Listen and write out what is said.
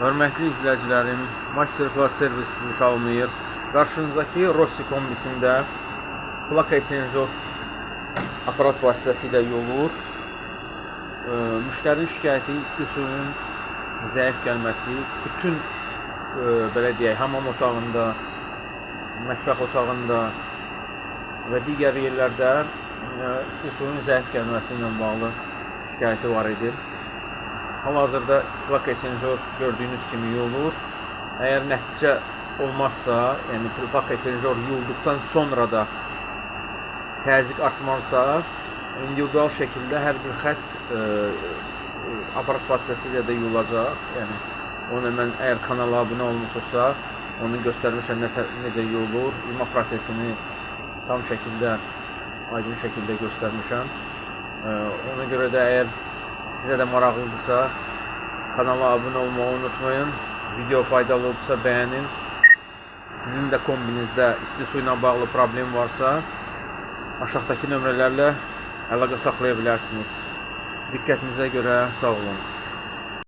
Hörmətli izləyicilərim, Master Class servis sizi salamlayır. Qarşınızdakı Rossi kombisində plaka esenjor aparat vasitəsilə yuyulur. Müştərinin şikayəti isti suyun zəif gəlməsi, bütün belə deyək, hamam otağında, mətbəx otağında və digər yerlərdə isti suyun zəif gəlməsi ilə bağlı şikayəti var idi. Hal-hazırda plaka esenjor gördüyünüz kimi yuyulur. Əgər nəticə olmazsa, yəni plaka esenjor yuyulduqdan sonra da təzyiq artmazsa, individual şəkildə hər bir xətt aparat vasitəsilə də yuyulacaq. Yəni onu mən əgər kanala abunə olmusunuzsa, onu göstərmişəm necə yuyulur, yuma prosesini tam şəkildə, aydın şəkildə göstərmişəm. Ona görə də əgər sizə də maraqlıdırsa, kanala abunə olmağı unutmayın. Video faydalı olubsa bəyənin. Sizin də kombinizdə isti su ilə bağlı problem varsa, aşağıdakı nömrələrlə əlaqə saxlaya bilərsiniz. Diqqətinizə görə sağ olun.